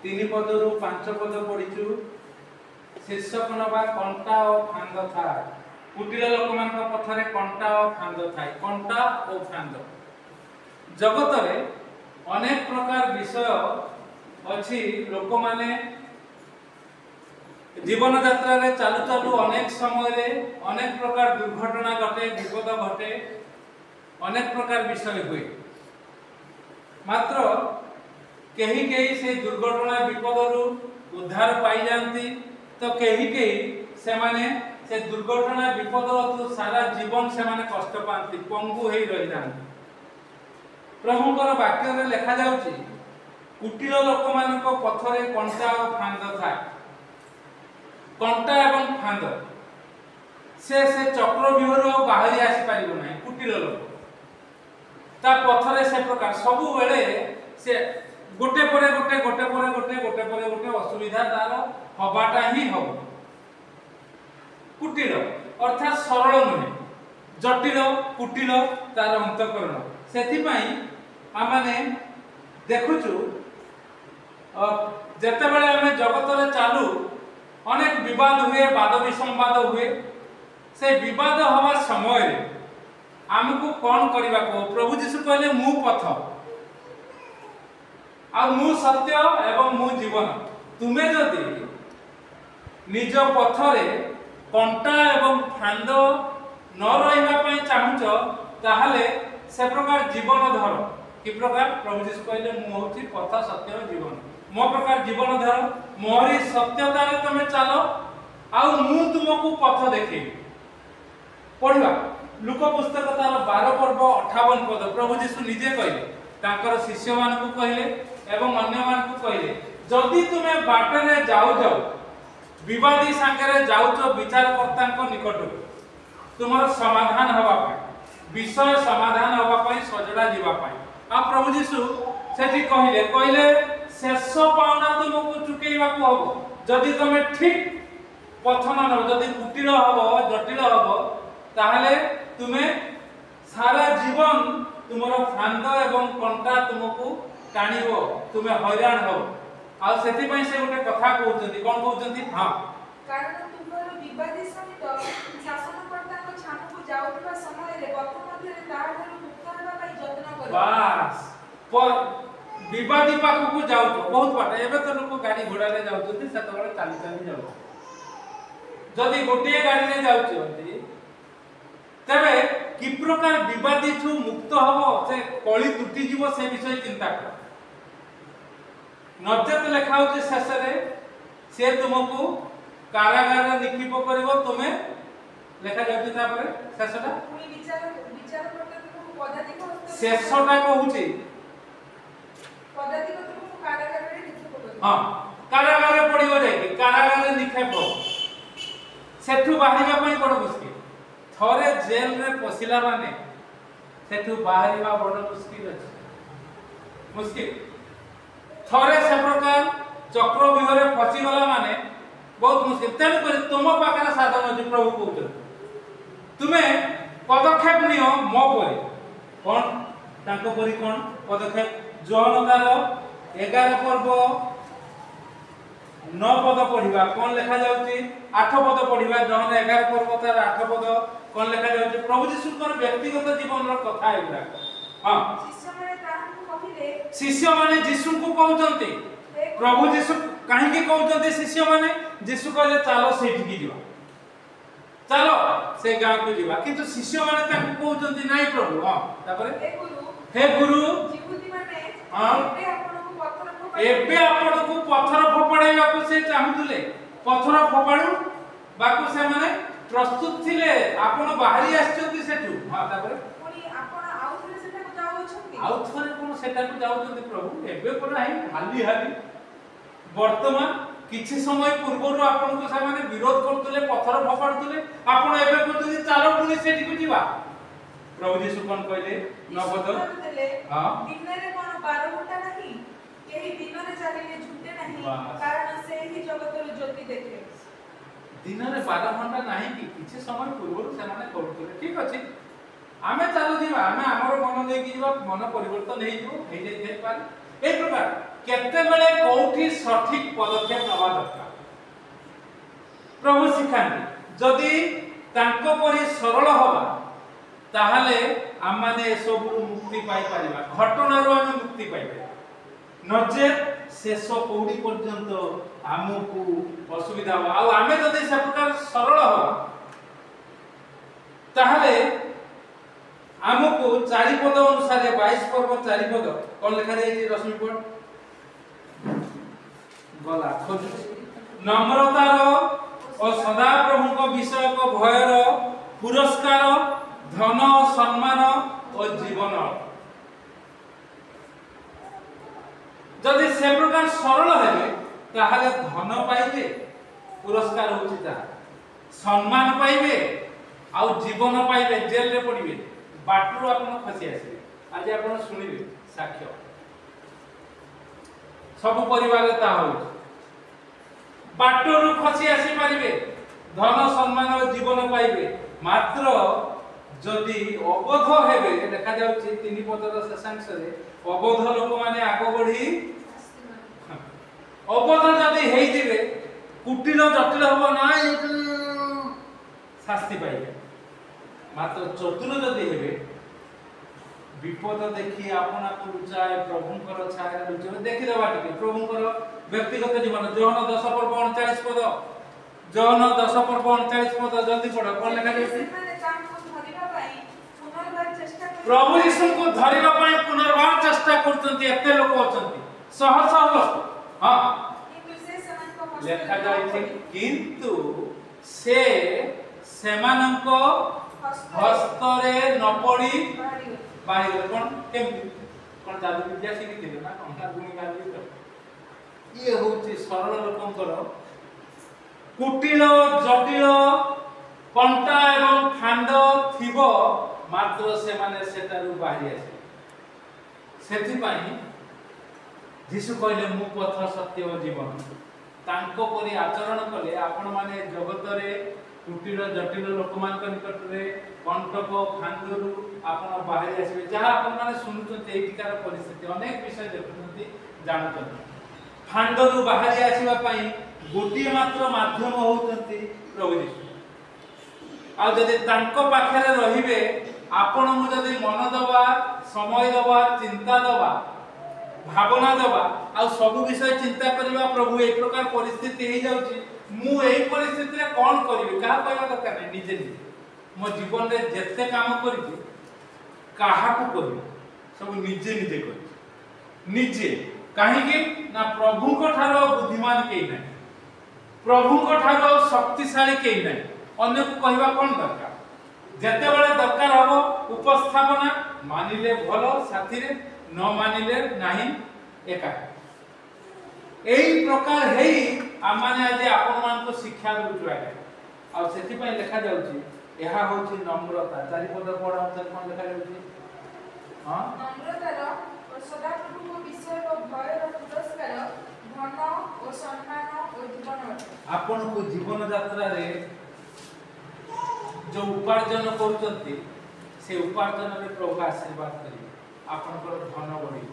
3 ପଦରୁ 5 ପଦ ପଢିଛୁ। ଶୀର୍ଷକ ନବା, କଣ୍ଟା ଓ ଫାନ୍ଦ ଥାଏ। କୁଟିଳ ଲୋକମାନଙ୍କ ପଥରେ କଣ୍ଟା ଓ ଫାନ୍ଦ ଥାଏ। କଣ୍ଟା ଓ ଫାନ୍ଦ। ଜଗତରେ ଅନେକ ପ୍ରକାର ବିଷୟ ଅଛି। ଲୋକମାନେ ଜୀବନ ଯାତ୍ରାରେ ଚାଲୁ ଚାଲୁ ଅନେକ ସମୟରେ ଅନେକ ପ୍ରକାର ଦୁର୍ଘଟଣା ଘଟେ, ବିପଦ ଘଟେ, ଅନେକ ପ୍ରକାର ବିଷୟ ହୁଏ। ମାତ୍ର କେହି କେହି ସେ ଦୁର୍ଘଟଣା ବିପଦରୁ ଉଦ୍ଧାର ପାଇଯାଆନ୍ତି ତ କେହି କେହି ସେମାନେ ସେ ଦୁର୍ଘଟଣା ବିପଦ ସାରା ଜୀବନ ସେମାନେ କଷ୍ଟ ପାଆନ୍ତି, ପଙ୍ଗୁ ହେଇ ରହିଯାଆନ୍ତି। ପ୍ରଭୁଙ୍କର ବାକ୍ୟରେ ଲେଖାଯାଉଛି, କୁଟିଳ ଲୋକମାନଙ୍କ ପଥରେ କଣ୍ଟା ଓ ଫାନ୍ଦ ଥାଏ। କଣ୍ଟା ଏବଂ ଫାନ୍ଦ। ସେ ସେ ଚକ୍ରବ୍ୟୁହରୁ ଆଉ ବାହାରି ଆସିପାରିବ ନାହିଁ। କୁଟିଳ ଲୋକ, ତା ପଥରେ ସେ ପ୍ରକାର ସବୁବେଳେ ସେ ଗୋଟେ ପରେ ଗୋଟେ, ଗୋଟେ ପରେ ଗୋଟେ, ଗୋଟେ ପରେ ଗୋଟେ ଅସୁବିଧା ତାର ହବାଟା ହିଁ ହବ। କୁଟିଳ ଅର୍ଥାତ୍ ସରଳ ନୁହେଁ, ଜଟିଳ, କୁଟିଳ ତାର ଅନ୍ତଃକରଣ। ସେଥିପାଇଁ ଆମମାନେ ଦେଖୁଛୁ, ଯେତେବେଳେ ଆମେ ଜଗତରେ ଚାଲୁ, ଅନେକ ବିବାଦ ହୁଏ, ବାଦ ବିସମ୍ବାଦ ହୁଏ। ସେ ବିବାଦ ହବା ସମୟରେ ଆମକୁ କ'ଣ କରିବାକୁ ହବ? ପ୍ରଭୁ ଯୀଶୁ କହିଲେ, ମୁଁ ପଥ ଆଉ ମୁଁ ସତ୍ୟ ଏବଂ ମୁଁ ଜୀବନ। ତୁମେ ଯଦି ନିଜ ପଥରେ କଣ୍ଟା ଏବଂ ଫାନ୍ଦ ନ ରହିବା ପାଇଁ ଚାହୁଁଛ, ତାହେଲେ ସେ ପ୍ରକାର ଜୀବନ ଧର। କି ପ୍ରକାର? ପ୍ରଭୁ ଯୀଶୁ କହିଲେ, ମୁଁ ହେଉଛି ପଥ, ସତ୍ୟ ଓ ଜୀବନ। ମୋ ପ୍ରକାର ଜୀବନ ଧର, ମୋରି ସତ୍ୟତାରେ ତମେ ଚାଲ ଆଉ ମୁଁ ତୁମକୁ ପଥ ଦେଖେଇବି। ପଢିବା ଲୂକ ପୁସ୍ତକ ତାର 12 ପର୍ବ 58 ପଦ। ପ୍ରଭୁ ଯୀଶୁ ନିଜେ କହିଲେ, ତାଙ୍କର ଶିଷ୍ୟମାନଙ୍କୁ କହିଲେ ଏବଂ ଅନ୍ୟମାନଙ୍କୁ କହିଲେ, ଯଦି ତୁମେ ବାଟରେ ଯାଉ ଯାଉ ବିବାଦୀ ସାଙ୍ଗରେ ଯାଉଛ ବିଚାରକର୍ତ୍ତାଙ୍କ ନିକଟକୁ ତୁମର ସମାଧାନ ହେବା ପାଇଁ, ବିଷୟ ସମାଧାନ ହେବା ପାଇଁ, ସଜଡ଼ା ଯିବା ପାଇଁ, ଆଉ ପ୍ରଭୁ ଯୀଶୁ ସେଠି କହିଲେ, ଶେଷ ପାଉଣା ତୁମକୁ ଚୁକେଇବାକୁ ହବ ଯଦି ତମେ ଠିକ ପଥ ନ ନେବ। ଯଦି କୁଟିଳ ହବ, ଜଟିଳ ହବ, ତାହେଲେ ତୁମେ ସାରା ଜୀବନ ତୁମର ଫାନ୍ଦ ଏବଂ କଣ୍ଟା ତୁମକୁ ଟାଣିବ, ତୁମେ ହଇରାଣ ହବ। ଆଉ ସେଥିପାଇଁ ସେ ଗୋଟେ କଥା କହୁଛନ୍ତି। କଣ କହୁଛନ୍ତି? ହଁ। କାରଣ ତୁମର ବିବାଦୀ ସହିତ ଶାସନକର୍ତ୍ତାଙ୍କ ଛାମୁକୁ ଯାଉଥିବା ସମୟରେ ପଥ ମଧ୍ୟରେ ତାହାଠାରୁ ମୁକ୍ତ ହେବା ପାଇଁ ଯତ୍ନ କର। ବାସ୍, ବିବାଦୀ ପାଖକୁ ଯାଉଛ ବହୁତ ବାଟ। ଏବେ ତ ଲୋକ ଗାଡି ଘୋଡ଼ାରେ ଯାଉଛନ୍ତି, ସେତେବେଳେ ଚାଲି ଚାଲି ଯାଉଛନ୍ତି। ଯଦି ଗୋଟିଏ ଗାଡିରେ ଯାଉଛନ୍ତି, ତେବେ କି ପ୍ରକାର ବିବାଦୀଠୁ ମୁକ୍ତ ହବ, ସେ କଳି ତୁଟିଯିବ, ସେ ବିଷୟ ଚିନ୍ତା କର। ନଚେତ ଲେଖା ହଉଛି, ଶେଷରେ ସେ ତୁମକୁ କାରାଗାରରେ ନିକ୍ଷେପ କରିବ। ତୁମେ ଲେଖାଯାଉଛି ତାପରେ ଶେଷଟା। ପୁଣି ବିଚାରକର୍ତ୍ତା ତୁମକୁ ପଦାତିକ ହସ୍ତରେ ଶେଷଟା କହୁଛି। ପଦାତିକ ତୁମକୁ କାରାଗାରରେ ନିକ୍ଷେପ କରିବ। ହଁ, କାରାଗାରରେ ପଡିବ ଯାଇକି, କାରାଗାରରେ ନିକ୍ଷେପ ହବ। ସେଠୁ ବାହାରିବା ପାଇଁ ବଡ ମୁସ୍କିଲ। ଥରେ ଜେଲରେ ପଶିଲା ମାନେ ସେଠୁ ବାହାରିବା ବଡ ମୁସ୍କିଲ ଅଛି, ମୁସ୍କିଲ। ଥରେ ସେ ପ୍ରକାର ଚକ୍ରବ୍ୟୁହରେ ଫସିଗଲା ମାନେ ବହୁତ ମୁସ୍କିଲ। ତେଣୁକରି ତୁମ ପାଖରେ ସାଧନ ଅଛି। ପ୍ରଭୁ କହୁଛନ୍ତି, ତୁମେ ପଦକ୍ଷେପ ନିଅ ମୋ ପରି। କଣ ତାଙ୍କ ପରି କଣ ପଦକ୍ଷେପ? ଯୋହନ ତାର 11 ପର୍ବ 9 ପଦ ପଢିବା। କଣ ଲେଖାଯାଉଛି? 8 ପଦ ପଢିବା। ଯୋହନ 11 ପର୍ବ ତାର 8 ପଦ କଣ ଲେଖାଯାଉଛି? ପ୍ରଭୁ ଯୀଶୁଙ୍କର ବ୍ୟକ୍ତିଗତ ଜୀବନର କଥା ଏଗୁଡାକ। ହଁ। ଶିଷ୍ୟମାନେ ତାହାଙ୍କୁ କହିଲେ, ଶିଷ୍ୟମାନେ ଯୀଶୁଙ୍କୁ କହୁଛନ୍ତି। ହେ ପ୍ରଭୁ ଯୀଶୁ କାହିଁକି କହୁଛନ୍ତି ଶିଷ୍ୟମାନେ? ଯୀଶୁ କହିଲେ, ଚାଲ ସେଇଠିକି ଯିବା, ଚାଲ ସେ ଗାଁକୁ ଯିବା। କିନ୍ତୁ ଶିଷ୍ୟମାନେ ତାଙ୍କୁ କହୁଛନ୍ତି, ନାଇଁ ପ୍ରଭୁ। ହଁ, ତାପରେ? ହେ ଗୁରୁ, ହେ ଗୁରୁ, ଯିହୁଦୀମାନେ ଏବେ ଆପଣଙ୍କୁ ପଥର ଏବେ ଆପଣଙ୍କୁ ପଥର ଫୋପାଡ଼େଇବାକୁ ସେ ଚାହୁଁଥିଲେ। ପଥର ଫୋପାଡୁ ବାକୁ ସେମାନେ ପ୍ରସ୍ତୁତ ଥିଲେ। ଆପଣ ବାହାରି ଆସିଛନ୍ତି ସେଠୁ। ହଁ, ତାପରେ? ପୁଣି ଆପଣ ଆଉ ଥରେ ସେଠାକୁ ଯାଉଅଛନ୍ତି? ଆଉ ଥରେ କଣ ସେଠାକୁ ଯାଉଛନ୍ତି ପ୍ରଭୁ? ଏବେ ପରା ହିଁ ହାଲି ହାଲି ବର୍ତ୍ତମାନ କିଛି ସମୟ ପୂର୍ବରୁ ଆପଣଙ୍କୁ ସେମାନେ ବିରୋଧ କରୁଥିଲେ, ପଥର ଫୋପାଡୁଥିଲେ। ଆପଣ ଏବେ କହୁଛନ୍ତି, ଚାଲ ପୁଣି ସେଠିକୁ ଯିବା। ପ୍ରଭୁ ଯୀଶୁ କଣ କହିଲେ? 9 ପଦ। ଯୀଶୁ ଉତ୍ତର ଦେଲେ, ଦିନରେ କଣ 12 ଘଣ୍ଟା ନାହିଁ? କେହି ଦିନରେ ଚାଲିଲେ ଝୁଣ୍ଟେ ନାହିଁ, କାରଣ ସେ ହିଁ ଜଗତର ଜ୍ୟୋତି ଦେଖେ। ଦିନରେ 12 ଘଣ୍ଟା ନାହିଁ କି? କିଛି ସମୟ ପୂର୍ବରୁ ସେମାନେ କରୁଥିଲେ। ଠିକ ଅଛି, ଆମେ ଚାଲୁ ଯିବା, ଆମେ ଆମର ମନ ନେଇକି ଯିବା, ମନ ପରିବର୍ତ୍ତନ ହେଇଯିବ, ହେଇଯାଇଥାଇପାରେ ଏଇ ପ୍ରକାର। କେତେବେଳେ କୋଉଠି ସଠିକ ପଦକ୍ଷେପ ନେବା ଦରକାର ପ୍ରଭୁ ଶିଖାନ୍ତି। ଯଦି ତାଙ୍କ ପରି ସରଳ ହବା, ତାହେଲେ ଆମମାନେ ଏସବୁରୁ ମୁକ୍ତି ପାଇପାରିବା, ଘଟଣାରୁ ଆମେ ମୁକ୍ତି ପାଇପାରିବା। ନଚେତ୍ ଶେଷ କଉଡ଼ି ପର୍ଯ୍ୟନ୍ତ ଆମକୁ ଅସୁବିଧା ହବ। ଆଉ ଆମେ ଯଦି ସେ ପ୍ରକାର ସରଳ ହବା, ତାହେଲେ ଆମକୁ 4 ପଦ ଅନୁସାରେ, 22 ପର୍ବ 4 ପଦ କଣ ଲେଖାଯାଇଛି? ରଶ୍ମି, ପଢ। ଗଲା, ଖୋଜୁଛି। ନମ୍ରତାର ଓ ସଦାପ୍ରଭୁଙ୍କ ବିଷୟକ ଭୟର ପୁରସ୍କାର ଧନ, ସମ୍ମାନ ଓ ଜୀବନ। ଯଦି ସେ ପ୍ରକାର ସରଳ ହେବେ, ତାହେଲେ ଧନ ପାଇବେ, ପୁରସ୍କାର ହଉଛି ତାହା, ସମ୍ମାନ ପାଇବେ ଆଉ ଜୀବନ ପାଇବେ। ଜେଲରେ ପଡ଼ିବେ, ବାଟରୁ ଆପଣ ଖସି ଆସିବେ। ଆଜି ଆପଣ ଶୁଣିବେ ସାକ୍ଷ୍ୟ, ସବୁ ପରିବାରରେ ତାହା ହଉଛି। ବାଟରୁ ଖସି ଆସିପାରିବେ, ଧନ, ସମ୍ମାନ ଓ ଜୀବନ ପାଇବେ। ମାତ୍ର ଯଦି ଅବୋଧ ହେବେ, ଲେଖାଯାଉଛି 3 ପଦର ଶେଷାଂଶରେ, ଅବୋଧ ଲୋକମାନେ ଆଗ ବଢି ଅବୋଧ ଯଦି ହେଇଯିବେ, କୁଟିଳ ଜଟିଳ ହବ ନା, ଶାସ୍ତି ପାଇବେ। ମାତ୍ର ଚତୁର ଯଦି ହେବେ, ବିପଦ ଦେଖି ଆପଣାକୁ ଲୁଚାଏ, ପ୍ରଭୁଙ୍କର ଛାୟାରେ ଲୁଚିବେ। ଦେଖିଦେବା ଟିକେ ପ୍ରଭୁଙ୍କର ବ୍ୟକ୍ତିଗତ ଜୀବନ। ଯୋହନ 10 ପର୍ବ 39 ପଦ। ଯୋହନ 10 ପର୍ବ 39 ପଦ, ଜଲ୍ଦି ପଢ। କଣ ଲେଖାଯାଇଛି? ସେମାନେ ତାହାଙ୍କୁ ଧରିବା ପାଇଁ ପୁନର୍ବାର ଚେଷ୍ଟା କରି ପ୍ରଭୁ ଯୀଶୁଙ୍କୁ ଧରିବା ପାଇଁ ପୁନର୍ବାର ଚେଷ୍ଟା କରୁଛନ୍ତି। ଏତେ ଲୋକ ଅଛନ୍ତି, ଶହ ଶହ ଲୋକ। ହଁ। କିନ୍ତୁ ସେ ସେମାନଙ୍କ ହସ୍ତରେ ଲେଖାଯାଉଛି, ନ ପଡ଼ି କିନ୍ତୁ ସେ ସେମାନଙ୍କ ହସ୍ତରେ ହସ୍ତରେ ନ ପଡି ବାହାରିଗଲେ। ବାହାରିଗଲେ। କଣ, କେମିତି? କଣ ଯାଦୁ ବିଦ୍ୟା ଶିଖିଥିଲେ ନା କଣ, ନା ଗୁଣି ଗାଳି? ଇଏ ହଉଛି ସରଳ ଲୋକଙ୍କର। କୁଟିଳ ଜଟିଳ କଣ୍ଟା ଏବଂ ଫାନ୍ଦ ଥିବ, ମାତ୍ର ସେମାନେ ସେଠାରୁ ବାହାରି ଆସିବେ। ସେଥିପାଇଁ ଯୀଶୁ କହିଲେ, ମୁଁ ପଥ, ସତ୍ୟ ଓ ଜୀବନ। ତାଙ୍କ ପରି ଆଚରଣ କଲେ ଆପଣମାନେ ଜଗତରେ କୁଟିଳ ଜଟିଳ ଲୋକମାନଙ୍କ ନିକଟରେ କଣ୍ଟକ ଫାନ୍ଦରୁ ଆପଣ ବାହାରି ଆସିବେ। ଯାହା ଆପଣମାନେ ଶୁଣୁଛନ୍ତି, ଏଇଠିକାର ପରିସ୍ଥିତି, ଅନେକ ବିଷୟ ଦେଖୁଛନ୍ତି, ଜାଣୁଛନ୍ତି। ଫାନ୍ଦରୁ ବାହାରି ଆସିବା ପାଇଁ ଗୋଟିଏ ମାତ୍ର ମାଧ୍ୟମ ହେଉଛନ୍ତି ପ୍ରଭୁ ଯୀଶୁ। ଆଉ ଯଦି ତାଙ୍କ ପାଖରେ ରହିବେ, ଆପଣଙ୍କୁ ଯଦି ମନ ଦେବା, ସମୟ ଦେବା, ଚିନ୍ତା ଦେବା, ଭାବନା ଦେବା ଆଉ ସବୁ ବିଷୟ ଚିନ୍ତା କରିବା, ପ୍ରଭୁ, ଏଇ ପ୍ରକାର ପରିସ୍ଥିତି ହେଇଯାଉଛି, ମୁଁ ଏଇ ପରିସ୍ଥିତିରେ କ'ଣ କରିବି? କାହା କହିବା ଦରକାର ନାହିଁ। ନିଜେ ନିଜେ ମୋ ଜୀବନରେ ଯେତେ କାମ କରିଛି, କାହାକୁ କହିବି, ସବୁ ନିଜେ ନିଜେ କରିଛି ନିଜେ। କାହିଁକି ନା ପ୍ରଭୁଙ୍କ ଠାରୁ ଆଉ ବୁଦ୍ଧିମାନ କେହି ନାହିଁ, ପ୍ରଭୁଙ୍କ ଠାରୁ ଆଉ ଶକ୍ତିଶାଳୀ କେହି ନାହିଁ। ଅନ୍ୟକୁ କହିବା କ'ଣ ଦରକାର? ଯେତେବେଳେ ଦରକାର ହବ ଉପସ୍ଥାପନା, ମାନିଲେ ଭଲ ସାଥିରେ, ନ ମାନିଲେ ନାହିଁ, ଏକା। ଏଇ ପ୍ରକାର ହେଇ ଆମମାନେ ଆଜି ଆପଣମାନଙ୍କୁ ଶିକ୍ଷା ଦଉଛୁ ଆଜ୍ଞା। ଆଉ ସେଥିପାଇଁ ଲେଖାଯାଉଛି, ଏହା ହଉଛି ନମ୍ରତା। 4 ପଦ ପଢ, କ'ଣ ଲେଖାଯାଉଛି? ହଁ। ନମ୍ରତାର ଓ ସଦାପ୍ରଭୁଙ୍କ ବିଷୟକ ଭୟର ପୁରସ୍କାର ଧନ ଓ ସମ୍ମାନ ଓ ଜୀବନ ଅଟେ। ଆପଣଙ୍କୁ ଜୀବନ ଯାତ୍ରାରେ ଯୋଉ ଉପାର୍ଜନ କରୁଛନ୍ତି, ସେ ଉପାର୍ଜନରେ ପ୍ରଭୁ ଆଶୀର୍ବାଦ କରିବେ, ଆପଣଙ୍କର ଧନ ବଢିବ।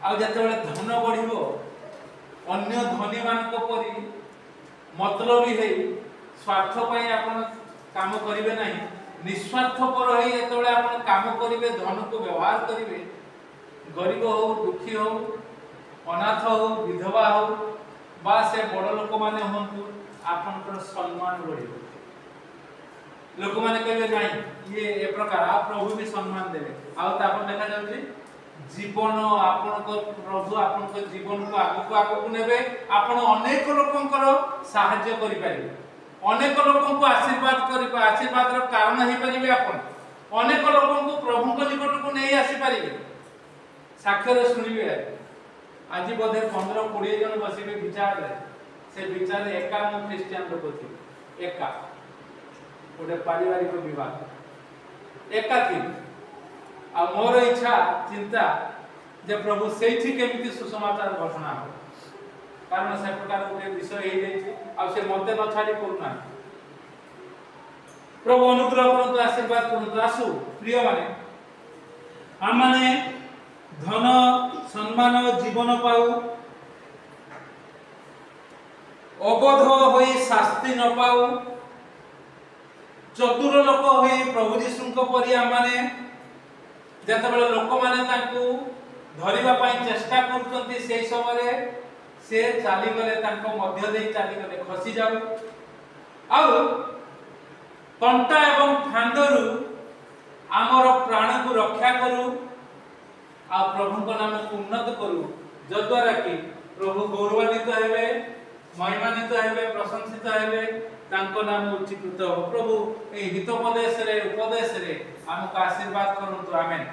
ଆଉ ଯେତେବେଳେ ଧନ ବଢିବ, ଅନ୍ୟ ଧନୀମାନଙ୍କ ପରି ମତଲବୀ ହେଇ ସ୍ୱାର୍ଥ ପାଇଁ ଆପଣ କାମ କରିବେ ନାହିଁ। ନିସ୍ୱାର୍ଥପର ହେଇ ଯେତେବେଳେ ଆପଣ କାମ କରିବେ, ଧନକୁ ବ୍ୟବହାର କରିବେ, ଗରିବ ହଉ, ଦୁଃଖୀ ହଉ, ଅନାଥ ହଉ, ବିଧବା ହଉ ବା ସେ ବଡ଼ ଲୋକମାନେ ହୁଅନ୍ତୁ, ଆପଣଙ୍କର ସମ୍ମାନ ବଢ଼ିବ। ଲୋକମାନେ କହିବେ, ନାଇଁ, ଇଏ ଏ ପ୍ରକାର। ଆଉ ପ୍ରଭୁ ବି ସମ୍ମାନ ଦେବେ। ଆଉ ତାପରେ ଲେଖାଯାଉଛି ଜୀବନ। ଆପଣଙ୍କ ପ୍ରଭୁ ଆପଣଙ୍କ ଜୀବନକୁ ଆଗକୁ ଆଗକୁ ନେବେ। ଆପଣ ଅନେକ ଲୋକଙ୍କର ସାହାଯ୍ୟ କରିପାରିବେ, ଅନେକ ଲୋକଙ୍କୁ ଆଶୀର୍ବାଦ କରିବେ, ଆଶୀର୍ବାଦର କାରଣ ହେଇପାରିବେ। ଆପଣ ଅନେକ ଲୋକଙ୍କୁ ପ୍ରଭୁଙ୍କ ନିକଟକୁ ନେଇ ଆସିପାରିବେ। ସାକ୍ଷ୍ୟରେ ଶୁଣିବେ, ଆଜି ବୋଧେ 15-20 ଜଣ ବସିବେ ବିଚାରରେ। ସେ ବିଚାରରେ ଏକା ମୁଁ ଖ୍ରୀଷ୍ଟିଆନ ଲୋକ ଥିବି, ଏକା। ଗୋଟେ ପାରିବାରିକ ବିବାଦ, ଏକା ଥିବି। ଆଉ ମୋର ଇଚ୍ଛା, ଚିନ୍ତା ଯେ ପ୍ରଭୁ, ସେଇଠି କେମିତି ସୁସମାଚାର ଘୋଷଣା ହେବ। କାରଣ ସେ ପ୍ରକାର ଗୋଟେ ବିଷୟ ହେଇଯାଇଛି ଆଉ ସେ ମତେ ନ ଛାଡ଼ି କରୁନାହାନ୍ତି। ପ୍ରଭୁ ଅନୁଗ୍ରହ କରନ୍ତୁ, ଆଶୀର୍ବାଦ କରନ୍ତୁ। ଆସୁ ପ୍ରିୟମାନେ, ଆମମାନେ ଧନ, ସମ୍ମାନ, ଜୀବନ ପାଉ, ଅବୋଧ ହୋଇ ଶାସ୍ତି ନ ପାଉ, ଚତୁର ଲୋକ ହୋଇ ପ୍ରଭୁ ଯୀଶୁଙ୍କ ପରି ଆମମାନେ ଯେତେବେଳେ ଲୋକମାନେ ତାଙ୍କୁ ଧରିବା ପାଇଁ ଚେଷ୍ଟା କରୁଛନ୍ତି, ସେଇ ସମୟରେ ସେ ଚାଲିଗଲେ, ତାଙ୍କ ମଧ୍ୟ ଦେଇ ଚାଲିଗଲେ, ଖସି ଯାଉ ଆଉ କଣ୍ଟା ଏବଂ ଫାନ୍ଦରୁ ଆମର ପ୍ରାଣକୁ ରକ୍ଷା କରୁ ଆଉ ପ୍ରଭୁଙ୍କ ନାମକୁ ଉନ୍ନତ କରୁ, ଯଦ୍ୱାରା କି ପ୍ରଭୁ ଗୌରବାନ୍ୱିତ ହେବେ, ମହିମାନ୍ୱିତ ହେବେ, ପ୍ରଶଂସିତ ହେବେ, ତାଙ୍କ ନାମ ଉଚ୍ଚୀକୃତ ହେବ। ପ୍ରଭୁ ଏଇ ହିତୋପଦେଶରେ, ଉପଦେଶରେ ଆମକୁ ଆଶୀର୍ବାଦ କରନ୍ତୁ। ଆମେନ୍।